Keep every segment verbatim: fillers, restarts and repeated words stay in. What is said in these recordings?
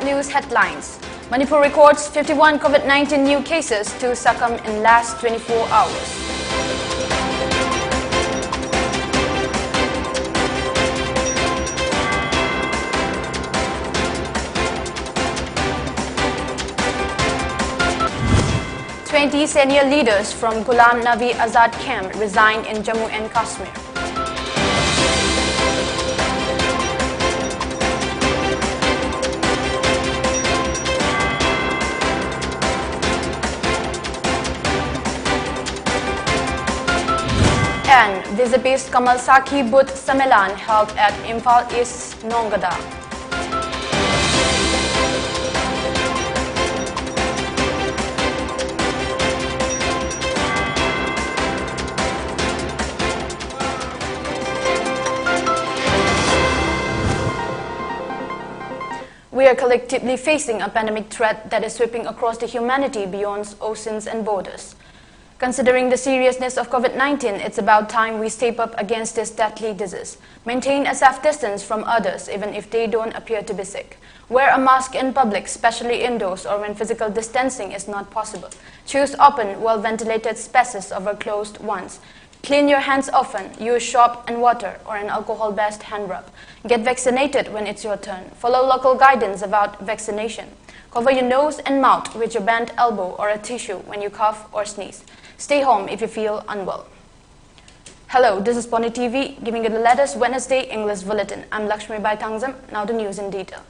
News headlines. Manipur records fifty-one COVID nineteen new cases, two succumb in last twenty-four hours. Twenty senior leaders from Ghulam Nabi Azad camp resign in Jammu and Kashmir. And B J P's Kamal Sakhi Booth Sammelan held at Imphal East Nongada. We are collectively facing a pandemic threat that is sweeping across the humanity beyond oceans and borders. Considering the seriousness of COVID nineteen, it's about time we step up against this deadly disease. Maintain a safe distance from others, even if they don't appear to be sick. Wear a mask in public, especially indoors or when physical distancing is not possible. Choose open, well ventilated spaces over closed ones. Clean your hands often. Use soap and water or an alcohol based hand rub. Get vaccinated when it's your turn. Follow local guidance about vaccination. Cover your nose and mouth with your bent elbow or a tissue when you cough or sneeze. Stay home if you feel unwell. Hello, this is Pony T V, giving you the latest Wednesday English bulletin. I'm Lakshmi Baithangzam. Now the news in detail.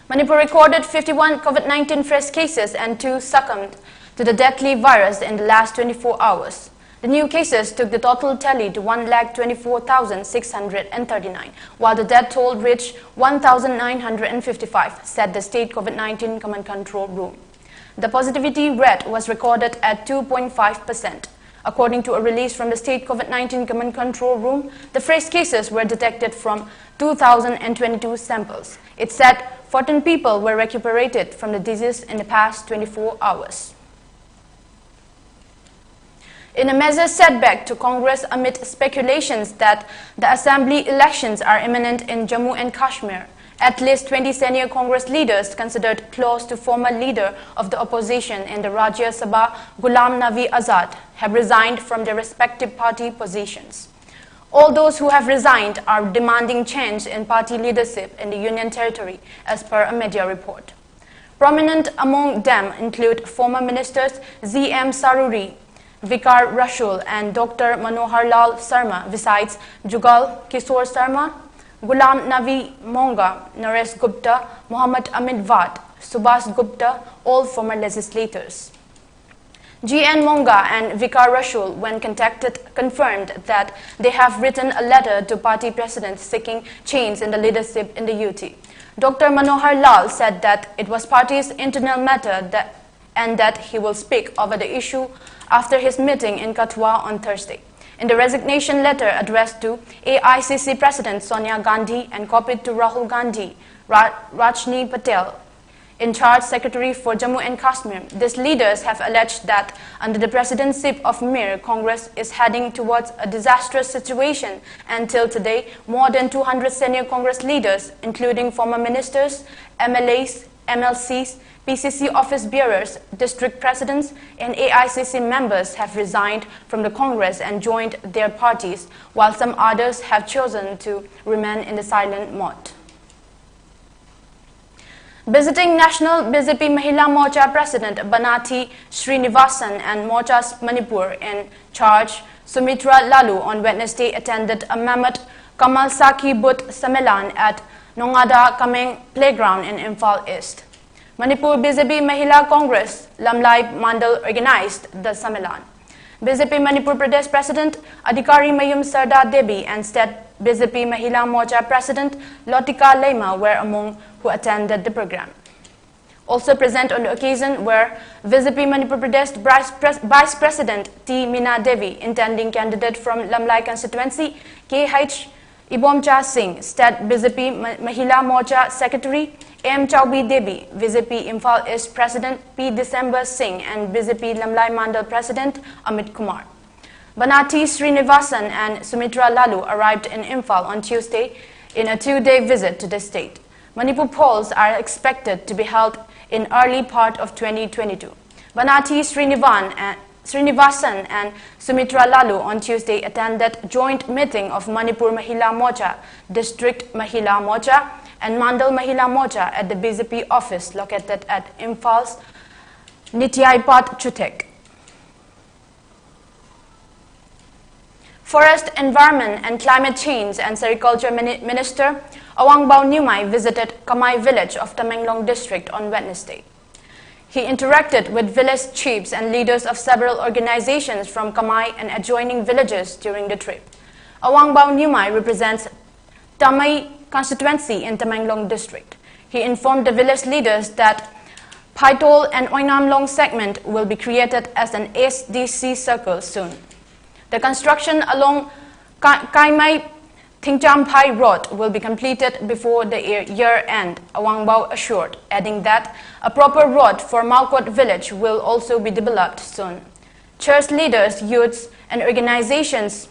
Manipur recorded fifty-one COVID nineteen fresh cases and two succumbed to the deadly virus in the last twenty-four hours. The new cases took the total tally to one lakh twenty-four thousand six hundred and thirty-nine, while the death toll reached one thousand nine hundred and fifty-five, said the state COVID nineteen Command Control Room. The positivity rate was recorded at two point five percent. According to a release from the state COVID nineteen Command Control Room, the fresh cases were detected from two thousand and twenty-two samples. It said fourteen people were recuperated from the disease in the past twenty-four hours. In a major setback to Congress amid speculations that the assembly elections are imminent in Jammu and Kashmir, At least twenty senior Congress leaders considered close to former leader of the opposition in the Rajya Sabha, Ghulam Nabi Azad, have resigned from their respective party positions. All those who have resigned are demanding change in party leadership in the Union Territory, as per a media report. Prominent among them include former ministers G M Saruri, Vikas Rajul, and Doctor Manohar Lal Sharma, besides Jugal Kishore Sharma, Ghulam Nabi Monga, Naresh Gupta, Muhammad Amin Vaq, Subhash Gupta, all former legislators. G N Monga and Vikas Rajul, when contacted, confirmed that they have written a letter to party president seeking change in the leadership in the U T. Doctor Manohar Lal said that it was party's internal matter that, and that he will speak over the issue after his meeting in Kathua on Thursday. In the resignation letter addressed to A I C C President Sonia Gandhi and copied to Rahul Gandhi, Ra- Rajni Patel, in charge secretary for Jammu and Kashmir, these leaders have alleged that under the presidency of Mir, Congress is heading towards a disastrous situation. Until today, more than two hundred senior Congress leaders, including former ministers, M L As, M L Cs, P C C office bearers, district presidents, and A I C C members have resigned from the Congress and joined their parties, while some others have chosen to remain in the silent mode. Visiting National B J P Mahila Morcha President Banathi Srinivasan and Morcha Manipur in charge Sumitra Laloo on Wednesday attended a mammoth Kamal Sakhi Booth Sammelan at Nongada Kameng Playground in Imphal East. Manipur B J P Mahila Congress Lamlai Mandal organized the Sammelan. B J P Manipur Pradesh President Adhikari Mayum Sarda Devi and State B J P Mahila Morcha President Lotika Leima were among who attended the program. Also present on the occasion were B J P Manipur Pradesh Vice Pres- Vice President T Meena Devi, intending candidate from Lamlai constituency, K H Ibomcha Singh, State B J P Ma- Mahila Morcha Secretary M Chaubi Devi, B J P Imphal East President P December Singh, and B J P Lamlai Mandal President Amit Kumar. Banathi Srinivasan and Sumitra Laloo arrived in Imphal on Tuesday in a two-day visit to the state. Manipur polls are expected to be held in early part of twenty twenty-two. Banathi Srinivan and, Srinivasan and Sumitra Lalu on Tuesday attended joint meeting of Manipur Mahila Morcha, District Mahila Morcha and Mandal Mahila Morcha at the B J P office located at Imphal's Nityai Path Chuthek. Forest, Environment and Climate Change and Sericulture Mini-, Minister Awangbau Newmai visited Kamai village of Tamenglong district on Wednesday. He interacted with village chiefs and leaders of several organizations from Kamai and adjoining villages during the trip. Awangbau Newmai represents Tamei constituency in Tamenglong district. He informed the village leaders that Phaitol and Oinamlong segment will be created as an S D C circle soon. The construction along Ka-, Kaimai Thingchamphai road will be completed before the year, year end, Awangbau assured, adding that a proper road for Maukot village will also be developed soon. Church leaders, youths, and organizations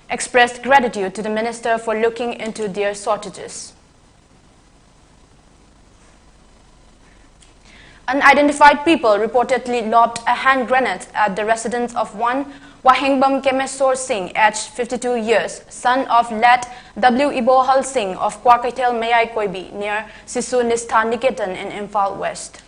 expressed gratitude to the minister for looking into their shortages. Unidentified people reportedly lobbed a hand grenade at the residence of one Wahengbam Kemesor Singh, aged fifty-two years, son of late W Ibohal Singh of Kwakaithel Mayai Koibi, near Sisu Nistha Niketan in Imphal West.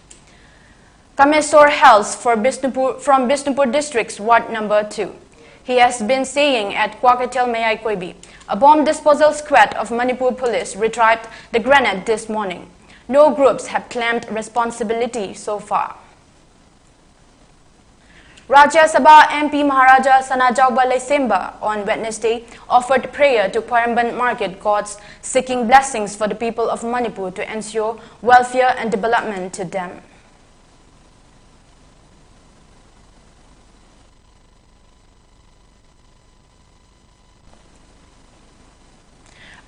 Kamesor hails for Bishnupur, from Bishnupur district's ward number two. He has been staying at Kwakaithel Mayai Koibi. A bomb disposal squad of Manipur police retrieved the grenade this morning. No groups have claimed responsibility so far. Rajya Sabha M P Maharaja Sanajaoba Leishemba on Wednesday offered prayer to Khwairamband market gods, seeking blessings for the people of Manipur to ensure welfare and development to them.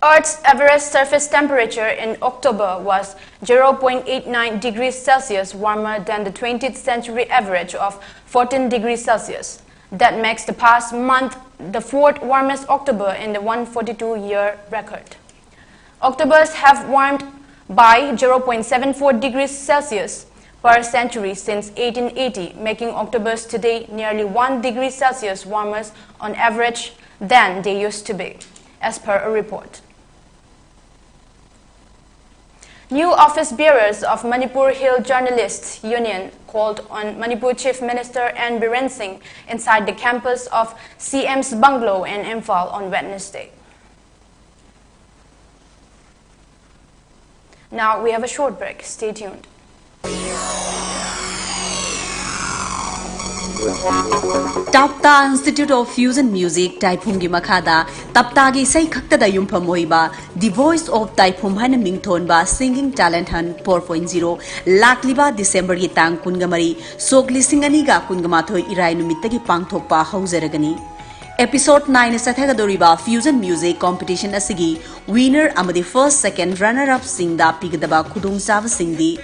Earth's average surface temperature in October was zero point eight nine degrees Celsius warmer than the twentieth century average of fourteen degrees Celsius. That makes the past month the fourth warmest October in the one forty-two year record. Octobers have warmed by zero point seven four degrees Celsius per century since eighteen eighty, making October's today nearly one degree Celsius warmer on average than they used to be, as per a report. New office bearers of Manipur Hill Journalists Union called on Manipur Chief Minister N Biren Singh inside the campus of C M's bungalow in Imphal on Wednesday. Now we have a short break. Stay tuned. Tapta Institute of Fusion Music ꯇꯥꯏꯐꯨꯝꯒꯤ ꯃꯈꯥꯗ ꯇꯞꯇꯥꯒꯤ ꯏꯁꯩ ꯈꯛꯇꯗ ꯌꯨꯝꯐꯝ ꯑꯣꯏꯕ The Voice of ꯇꯥꯏꯐꯨꯝ ꯍꯥꯏꯅ ꯃꯤꯡꯊꯣꯟꯕ Singing Talent Hunt four point zero ꯂꯥꯛꯂꯤꯕ ꯗꯤꯁꯦꯝꯕꯔꯒꯤ ꯇꯥꯡ ꯀꯨꯟꯒ ꯃꯔꯤ, ꯁꯣꯛ ꯂꯤꯁꯤꯡ ꯑꯅꯤꯒ ꯀꯨꯟꯒ ꯃꯥꯊꯣꯏ ꯏꯔꯥꯏ ꯅꯨꯃꯤꯠꯇꯒꯤ ꯄꯥꯡꯊꯣꯛꯄ ꯍꯧꯖꯔꯒꯅꯤ꯫ Episode nine ꯆꯠꯊꯒꯗꯧꯔꯤꯕ Fusion Music Competition ꯑꯁꯤꯒꯤ winner ꯑꯃꯗꯤ first, second runner up ꯁꯤꯡꯗ ꯄꯤꯒꯗꯕ ꯈꯨꯗꯣꯡꯆꯥꯕꯁꯤꯡꯗꯤ: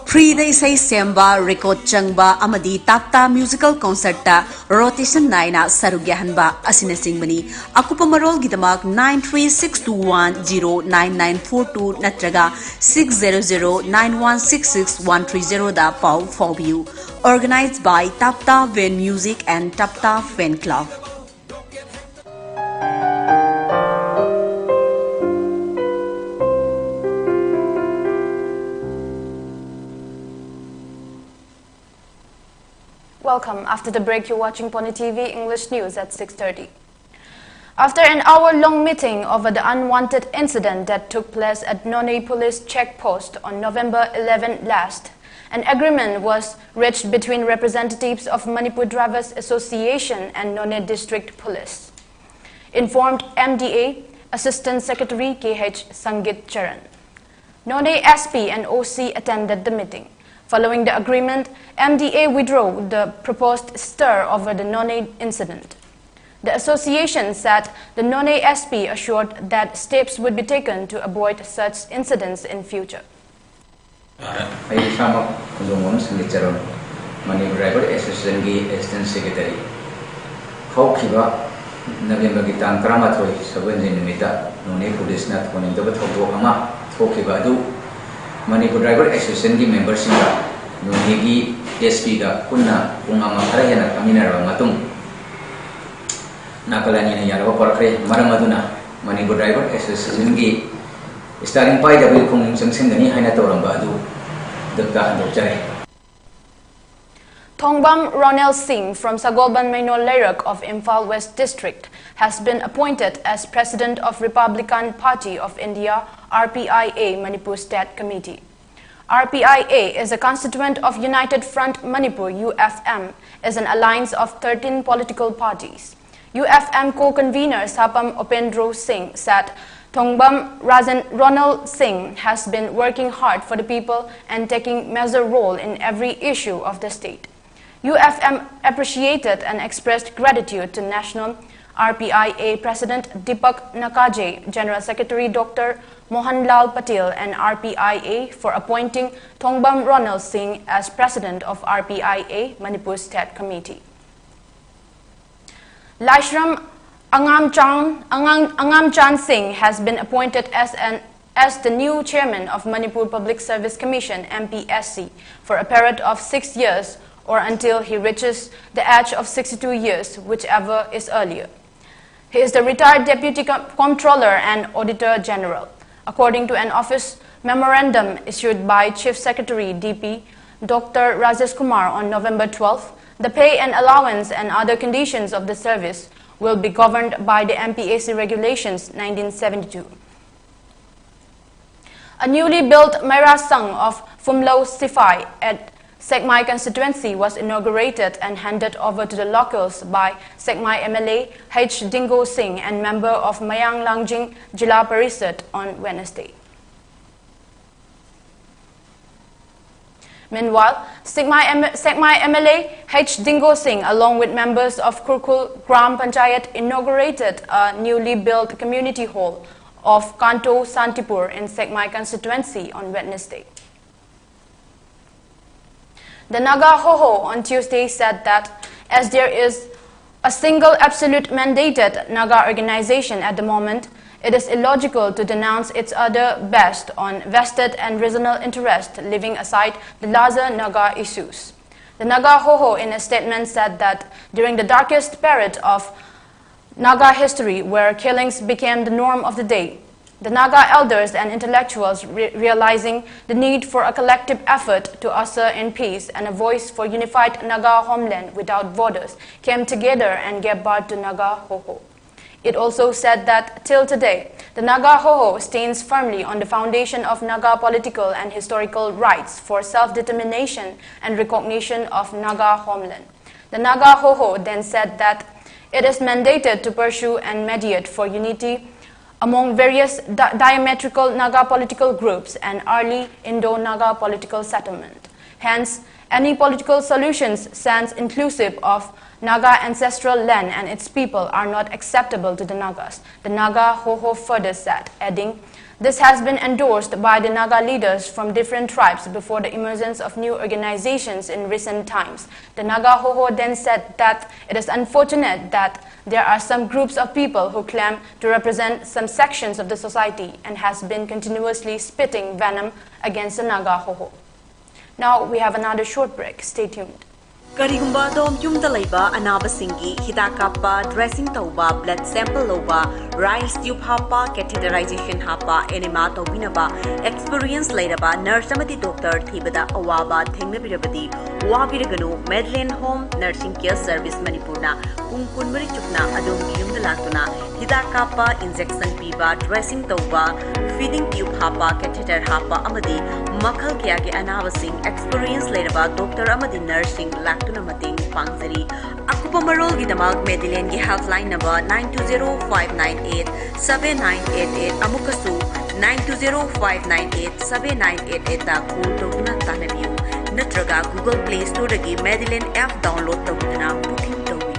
Free ꯗ ꯏꯁꯩ ꯁꯦꯝꯕ, record ꯆꯪꯕ ꯑꯃꯗꯤ ꯇꯥꯞꯇꯥ musical concert ꯇ rotation ꯅꯥꯏꯅ ꯁꯔꯨꯛ ꯌꯥꯍꯟꯕ ꯑꯁꯤꯅꯆꯤꯡꯕꯅꯤ꯫ ꯑꯀꯨꯞꯄ ꯃꯔꯣꯜꯒꯤꯗꯃꯛ nine three six two one zero nine nine four two ꯅꯠꯇ꯭ꯔꯒ six zero zero nine one six six one three zero ꯗ ꯄꯥꯎ ꯐꯥꯎꯕꯤꯌꯨ꯫ Organized by Tapta Van Music and Tapta Fan Club. Welcome. After the break, you're watching Pone T V English News at six thirty. After an hour-long meeting over the unwanted incident that took place at Noney Police Check Post on November eleven last, an agreement was reached between representatives of Manipur Drivers Association and Noney District Police, informed M D A Assistant Secretary K H Sangit Charan. Noney S P and O C attended the meeting. Following the agreement, M D A withdrew the proposed stir over the Noney incident. The association said the Noney S P assured that steps would be taken to avoid such incidents in future. ꯑꯩ ꯏꯁꯥꯃꯛ ꯈꯣꯡꯖꯣꯝꯕꯝ ꯁꯪꯒꯤꯠꯆꯔꯣꯟ, money driver ꯑꯦꯁꯣꯁꯤꯌꯦꯁꯟꯒꯤ assistant secretary. ꯍꯧꯈꯤꯕ ꯅꯕꯦꯝꯕꯔꯒꯤ ꯇꯥꯡ ꯇꯔꯥꯃꯥꯊꯣꯏ ꯁꯒꯣꯜꯁꯦꯟ ꯅꯨꯃꯤꯠꯇ ꯅꯣꯅꯦ ꯄꯨꯂꯤꯁꯅ ꯊꯣꯟꯅꯤꯡꯗꯕ ꯊꯧꯗꯣꯛ ꯑꯃ ꯊꯣꯛꯈꯤꯕ ꯑꯗꯨ ꯃꯅꯤꯄꯨꯔ ꯗ꯭ꯔꯥꯏꯚꯔ ꯑꯦꯁꯣꯁꯤꯌꯦꯁꯟꯒꯤ ꯃꯦꯝꯕꯔꯁꯤꯡꯒ ꯅꯣꯡꯃꯒꯤ ꯑꯦꯁ ꯄꯤꯒ ꯄꯨꯟꯅ ꯄꯨꯡ ꯑꯃ ꯈꯔ ꯍꯦꯟꯅ ꯐꯝꯃꯤꯟꯅꯔꯕ ꯃꯇꯨꯡ, ꯅꯥꯀꯜ ꯑꯅꯤꯅ ꯌꯥꯅꯕ ꯄꯣꯔꯛꯈ꯭ꯔꯦ꯫ ꯃꯔꯝ ꯑꯗꯨꯅ ꯃꯅꯤꯄꯨꯔ ꯗ꯭ꯔꯥꯏꯚꯔ ꯑꯦꯁꯣꯁꯤꯌꯦꯁꯟꯒꯤ ꯁ꯭ꯇꯤꯌꯔꯤꯡ ꯄꯥꯏꯗꯕꯒꯤ ꯈꯣꯡꯅꯤꯡ ꯆꯪꯁꯤꯟꯒꯅꯤ ꯍꯥꯏꯅ ꯇꯧꯔꯝꯕ ꯑꯗꯨ ꯈꯨꯗꯛꯇ ꯍꯟꯗꯣꯛꯆꯔꯤ꯫ Thongbam Ronel Singh from Sagolban Meinol Leirak of Imphal West District has been appointed as President of Republican Party of India, R P I A, Manipur State Committee. R P I A is a constituent of United Front Manipur, U F M, is an alliance of thirteen political parties. U F M co-convener Sapam Upendro Singh said Thongbam Rajan Ronald Singh has been working hard for the people and taking major role in every issue of the state. U F M appreciated and expressed gratitude to National R P I A President Deepak Nakaje, General Secretary Doctor Mohanlal Patel and R P I A for appointing Thongbam Ronald Singh as President of R P I A Manipur State Committee. Laishram Angamchan, Angam, Angamchan Singh has been appointed as, an, as the new chairman of Manipur Public Service Commission, M P S C, for a period of six years or until he reaches the age of sixty-two years, whichever is earlier. He is the retired Deputy Com- Comptroller and Auditor General. According to an office memorandum issued by Chief Secretary D P Doctor Rajesh Kumar on November twelfth, the pay and allowance and other conditions of the service will be governed by the M P A C Regulations nineteen seventy-two. A newly built Meira Sangh of Phumlou Sifai at Sekmai constituency was inaugurated and handed over to the locals by Sekmai M L A H Dingo Singh and member of Mayang Langjing Jila Parishad on Wednesday. Meanwhile, Sekmai, M- Sekmai M L A H Dingo Singh, along with members of Kurkul Gram Panchayat, inaugurated a newly built community hall of Kanto Santipur in Sekmai constituency on Wednesday. The Naga Hoho on Tuesday said that as there is a single absolute mandated Naga organization at the moment, it is illogical to denounce its other based on vested and regional interest, leaving aside the larger Naga issues. The Naga Hoho, in a statement, said that during the darkest period of Naga history, where killings became the norm of the day, the Naga elders and intellectuals, re- realizing the need for a collective effort to usher in peace and a voice for unified Naga homeland without borders, came together and gave birth to Naga Hoho. It also said that till today, the Naga Hoho stands firmly on the foundation of Naga political and historical rights for self-determination and recognition of Naga homeland. The Naga Hoho then said that it is mandated to pursue and mediate for unity among various di- diametrical Naga political groups and early Indo-Naga political settlement. Hence, any political solutions sans inclusive of Naga ancestral land and its people are not acceptable to the Nagas, the Naga Hoho further said, adding, this has been endorsed by the Naga leaders from different tribes before the emergence of new organizations in recent times. The Naga Hoho then said that it is unfortunate that there are some groups of people who claim to represent some sections of the society and has been continuously spitting venom against the Naga Hoho. Now we have another short break. Stay tuned. ꯀꯔꯤꯒꯨꯝꯕ ꯑꯗꯣꯝ ꯌꯨꯝꯗ ꯂꯩꯕ ꯑꯅꯥꯕꯁꯤꯡꯒꯤ ꯍꯤꯗꯥꯛ ꯀꯥꯞꯄ, dressing ꯇꯧꯕ, blood sample ꯂꯧꯕ, rice tube ꯍꯥꯞꯄ, catheterization ꯍꯥꯞꯄ, enema ꯇꯧꯕꯤꯅꯕ experience ꯂꯩꯔꯕ nurse ꯑꯃꯗꯤ doctor ꯊꯤꯕꯗ ꯑꯋꯥꯕ ꯊꯦꯡꯅꯕꯤꯔꯕꯗꯤ ꯋꯥꯕꯤꯔꯒꯅꯨ꯫ Madeline Home Nursing Care Service ꯃꯅꯤꯄꯨꯔꯅ ꯄꯨꯡ ꯀꯨꯟꯃꯔꯤ ꯆꯨꯞꯅ ꯑꯗꯣꯝꯒꯤ ꯌꯨꯝꯗ ꯂꯥꯛꯇꯨꯅ ꯍꯤꯗꯥꯛ ꯀꯥꯞꯄ, injection ꯄꯤꯕ, dressing ꯇꯧꯕ, feeding tube ꯍꯥꯞꯄ, catheter ꯍꯥꯞꯄ ꯑꯃꯗꯤ ꯃꯈꯜ ꯀꯌꯥꯒꯤ ꯑꯅꯥꯕꯁꯤꯡ experience ꯂꯩꯔꯕ doctor ꯑꯃꯗꯤ nurseꯁꯤꯡ ꯂꯥꯛꯇꯨꯅ ꯃꯇꯦꯡ ꯄꯥꯡꯖꯔꯤ꯫ ꯑꯀꯨꯞꯄ ꯃꯔꯣꯜꯒꯤꯗꯃꯛ Madelineꯒꯤ helpline number nine two zero five nine eight seven nine eight eight ꯑꯃꯨꯛꯀꯁꯨ nine two zero five nine eight seven nine eight eightꯇ call ꯇꯧꯗꯨꯅ ꯇꯥꯟꯅꯕꯤꯌꯨ꯫ ꯅꯠꯇ꯭ꯔꯒ Google Play Storeꯗꯒꯤ Madeline app download ꯇꯧꯗꯨꯅ booking ꯇꯧꯕꯤꯌꯨ꯫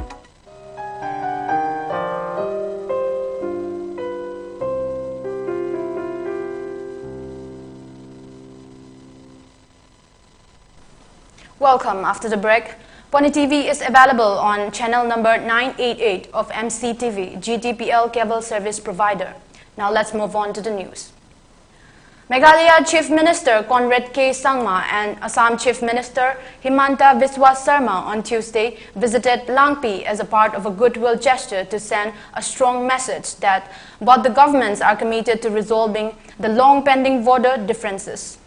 Welcome after the break. Poni T V is available on channel number nine eight eight of M C T V, G T P L cable service provider. Now let's move on to the news. Meghalaya Chief Minister Conrad K Sangma and Assam Chief Minister Himanta Biswa Sarma on Tuesday visited Langpi as a part of a goodwill gesture to send a strong message that both the governments are committed to resolving the long-pending border differences.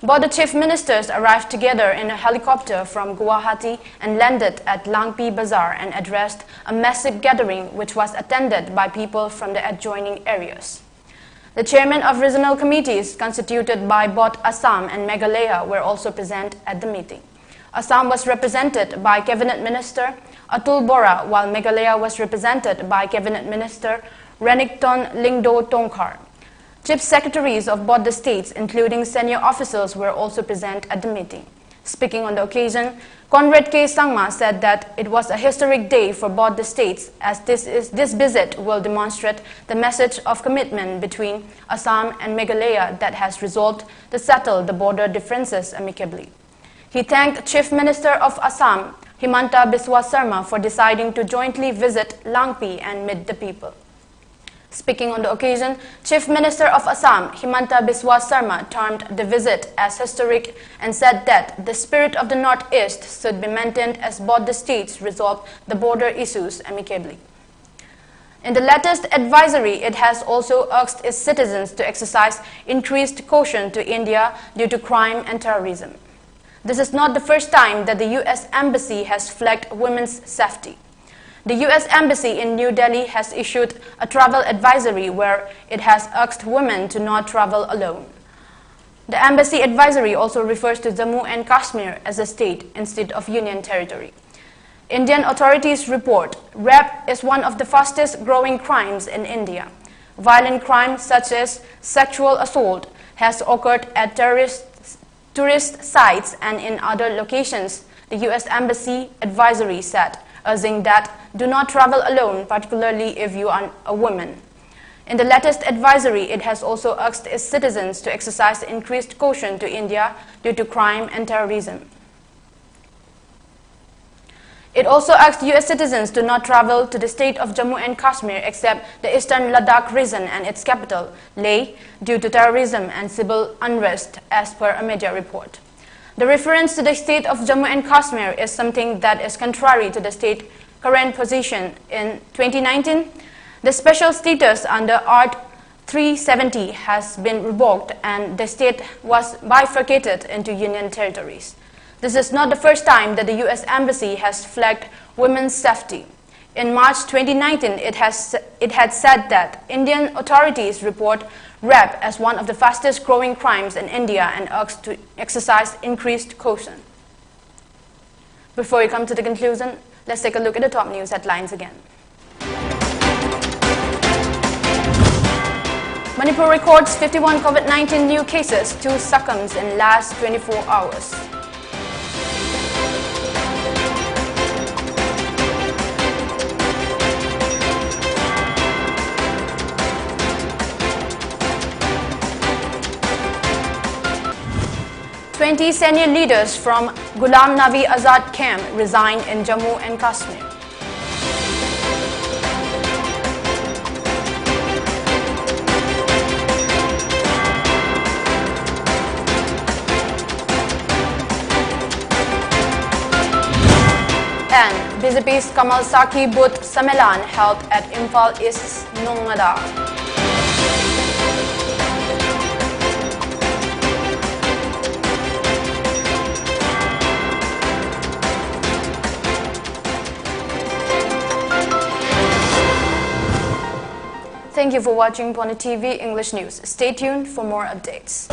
Both the chief ministers arrived together in a helicopter from Guwahati and landed at Langpi Bazaar and addressed a massive gathering which was attended by people from the adjoining areas. The chairman of regional committees constituted by both Assam and Meghalaya were also present at the meeting. Assam was represented by Cabinet Minister Atul Bora, while Meghalaya was represented by Cabinet Minister Renikton Lyngdoh Tongkhar. Chief secretaries of both the states, including senior officials, were also present at the meeting. Speaking on the occasion, Conrad K Sangma said that it was a historic day for both the states, as this, is, this visit will demonstrate the message of commitment between Assam and Meghalaya that has resolved to settle the border differences amicably. He thanked Chief Minister of Assam, Himanta Biswa Sarma, for deciding to jointly visit Langpi and meet the people. Speaking on the occasion, Chief Minister of Assam, Himanta Biswa Sarma, termed the visit as historic and said that the spirit of the Northeast should be maintained as both the states resolve the border issues amicably. In the latest advisory, it has also urged its citizens to exercise increased caution to India due to crime and terrorism. This is not the first time that the U S Embassy has flagged women's safety. The U S Embassy in New Delhi has issued a travel advisory where it has urged women to not travel alone. The embassy advisory also refers to Jammu and Kashmir as a state instead of union territory. Indian authorities report rape is one of the fastest growing crimes in India. Violent crimes such as sexual assault has occurred at terrorist, tourist sites and in other locations, the U S Embassy advisory said, urging that do not travel alone, particularly if you are a woman. In the latest advisory, it has also urged its citizens to exercise increased caution to India due to crime and terrorism. It also asked U S citizens to not travel to the state of Jammu and Kashmir except the eastern Ladakh region and its capital, Leh, due to terrorism and civil unrest, as per a media report. The reference to the state of Jammu and Kashmir is something that is contrary to the state's current position. In twenty nineteen, the special status under Art three seventy has been revoked and the state was bifurcated into union territories. This is not the first time that the U S embassy has flagged women's safety. In March twenty nineteen, it, has, it had said that Indian authorities report rape as one of the fastest growing crimes in India and urged to exercise increased caution. Before we come to the conclusion, let's take a look at the top news headlines again. Manipur records fifty-one COVID nineteen new cases, two succumbs in last twenty-four hours. Twenty senior leaders from Ghulam Nabi Azad camp resign in Jammu and Kashmir. And B J P's Kamal Sakhi Booth Sammelan held at Imphal East Nongada. Thank you for watching Pone T V English News. Stay tuned for more updates.